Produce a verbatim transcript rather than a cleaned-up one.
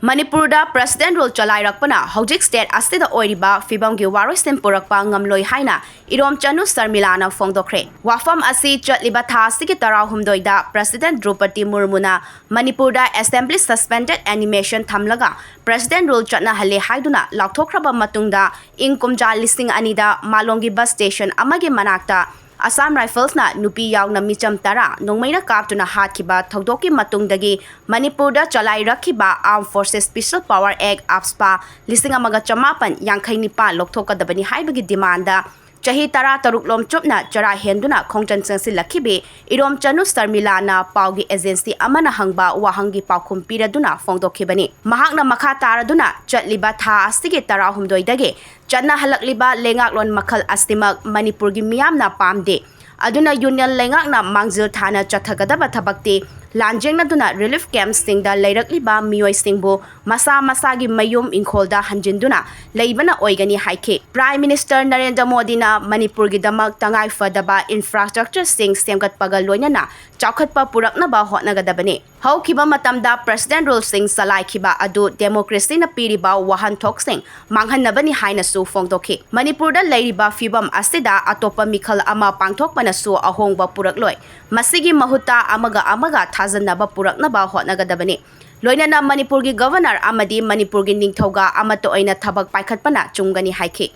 ꯃꯅꯤꯄꯨꯔꯗ President Rule ꯆꯂꯥꯏꯔꯛꯄꯅ ꯍꯧꯖꯤꯛ state ꯑꯁꯤꯗ ꯑꯣꯏꯔꯤꯕ ꯐꯤꯕꯝꯒꯤ ꯋꯥꯔꯣꯏꯁꯤꯟ ꯄꯨꯔꯛꯄ ꯉꯝꯂꯣꯏ ꯍꯥꯏꯅ ꯏꯔꯣꯝꯆꯅꯨ ꯁꯔꯃꯤꯂꯥꯅ ꯐꯣꯡꯗꯣꯛꯈ꯭ꯔꯦ꯫ ꯋꯥꯐꯝ ꯑꯁꯤ ꯆꯠꯂꯤꯕ ꯊꯥ ꯑꯁꯤꯒꯤ ꯇꯔꯥꯍꯨꯝꯗꯣꯏꯗ President ꯗ꯭ꯔꯧꯄꯗꯤ ꯃꯨꯔꯃꯨꯅ ꯃꯅꯤꯄꯨꯔꯗ Assembly Suspended Animation ꯊꯝꯂꯒ President Rule ꯆꯠꯅꯍꯜꯂꯦ ꯍꯥꯏꯗꯨꯅ ꯂꯥꯎꯊꯣꯛꯈ꯭ꯔꯕ ꯃꯇꯨꯡꯗ, ꯏꯪ ꯀꯨꯝꯖꯥ ꯂꯤꯁꯤꯡ ꯑꯅꯤꯗ ꯃꯥꯂꯣꯝꯒꯤ bus station ꯑꯃꯒꯤ ꯃꯅꯥꯛꯇ Assam Riflesꯅ ꯅꯨꯄꯤ ꯌꯥꯎꯅ ꯃꯤꯆꯝ ꯇꯔꯥ ꯅꯣꯡꯃꯩꯅ ꯀꯥꯞꯇꯨꯅ ꯍꯥꯠꯈꯤꯕ ꯊꯧꯗꯣꯛꯀꯤ ꯃꯇꯨꯡꯗꯒꯤ ꯃꯅꯤꯄꯨꯔꯗ ꯆꯂꯥꯏꯔꯛꯈꯤꯕ Armed Forces Special Power Act, AFSPA, ꯂꯤꯁꯤꯡ ꯑꯃꯒ ꯆꯃꯥꯄꯟ ꯌꯥꯡꯈꯩ ꯅꯤꯄꯥꯟ ꯂꯧꯊꯣꯛꯀꯗꯕꯅꯤ ꯍꯥꯏꯕꯒꯤ demandꯗ ꯆꯍꯤ ꯇꯔꯥꯇꯔꯨꯛ ꯂꯣꯝ ꯆꯨꯞꯅ ꯆꯔꯥ ꯍꯦꯟꯗꯨꯅ ꯈꯣꯡꯖꯪ ꯆꯪꯁꯤꯜꯂꯛꯈꯤꯕꯤ ꯏꯔꯣꯝꯆꯅꯨ ꯁꯔꯃꯤꯂꯥꯅ ꯄꯥꯎꯒꯤ agency ꯑꯃꯅ ꯍꯪꯕ ꯋꯥꯍꯪꯒꯤ ꯄꯥꯎꯈꯨꯝ ꯄꯤꯔꯗꯨꯅ ꯐꯣꯡꯗꯣꯛꯈꯤꯕꯅꯤ꯫ ꯃꯍꯥꯛꯅ ꯃꯈꯥ ꯇꯥꯔꯗꯨꯅ ꯆꯠꯂꯤꯕ ꯊꯥ ꯑꯁꯤꯒꯤ ꯇꯔꯥꯍꯨꯝꯗꯣꯏꯗꯒꯤ ꯆꯠꯅꯍꯜꯂꯛꯂꯤꯕ ꯂꯩꯉꯥꯛꯂꯣꯟ ꯃꯈꯜ ꯑꯁꯤꯃꯛ ꯃꯅꯤꯄꯨꯔꯒꯤ ꯃꯤꯌꯥꯝꯅ ꯄꯥꯝꯗꯦ꯫ ꯑꯗꯨꯅ Union ꯂꯩꯉꯥꯛꯅ ꯃꯥꯡꯖꯤꯜ ꯊꯥꯅ ꯆꯠꯊꯒꯗꯕ ꯊꯕꯛꯇꯤ ꯂꯥꯟꯖꯦꯡꯅꯗꯨꯅ relief campꯁꯤꯡꯗ ꯂꯩꯔꯛꯂꯤꯕ ꯃꯤꯑꯣꯏꯁꯤꯡꯕꯨ ꯃꯁꯥ ꯃꯁꯥꯒꯤ ꯃꯌꯨꯝ ꯏꯪꯈꯣꯜꯗ ꯍꯟꯖꯤꯟꯗꯨꯅ ꯂꯩꯕꯅ ꯑꯣꯏꯒꯅꯤ ꯍꯥꯏꯈꯤ꯫ Prime Minister ꯅꯔꯦꯟꯗ꯭ꯔ ꯃꯣꯗꯤꯅ ꯃꯅꯤꯄꯨꯔꯒꯤꯗꯃꯛ ꯇꯉꯥꯏ ꯐꯗꯕ infrastructureꯁꯤꯡ ꯁꯦꯝꯒꯠꯄꯒ ꯂꯣꯏꯅꯅ ꯆꯥꯎꯈꯠꯄ ꯄꯨꯔꯛꯅꯕ ꯍꯣꯠꯅꯒꯗꯕꯅꯤ꯫ ꯍꯧꯈꯤꯕ ꯃꯇꯝꯗ President Ruleꯁꯤꯡ ꯆꯂꯥꯏꯈꯤꯕ ꯑꯗꯨ democracyꯅ ꯄꯤꯔꯤꯕ ꯋꯥꯍꯟꯊꯣꯛꯁꯤꯡ ꯃꯥꯡꯍꯟꯅꯕꯅꯤ ꯍꯥꯏꯅꯁꯨ ꯐꯣꯡꯗꯣꯛꯈꯤ꯫ ꯃꯅꯤꯄꯨꯔꯗ ꯂꯩꯔꯤꯕ ꯐꯤꯕꯝ ꯑꯁꯤꯗ ꯑꯇꯣꯞꯄ ꯃꯤꯈꯜ ꯑꯃ ꯄꯥꯡꯊꯣꯛꯄꯅꯁꯨ ꯑꯍꯣꯡꯕ ꯄꯨꯔꯛꯂꯣꯏ꯫ ꯃꯁꯤꯒꯤ ꯃꯍꯨꯠꯇ ꯑꯃꯒ ꯑꯃꯒ ꯊꯥꯖꯟꯅꯕ ꯄꯨꯔꯛꯅꯕ ꯍꯣꯠꯅꯒꯗꯕꯅꯤ꯫ ꯂꯣꯏꯅꯅ ꯃꯅꯤꯄꯨꯔꯒꯤ Governor ꯑꯃꯗꯤ ꯃꯅꯤꯄꯨꯔꯒꯤ ꯅꯤꯡꯊꯧꯒ ꯑꯃꯠꯇ ꯑꯣꯏꯅ ꯊꯕꯛ ꯄꯥꯏꯈꯠꯄꯅ ꯆꯨꯝꯒꯅꯤ ꯍꯥꯏꯈꯤ꯫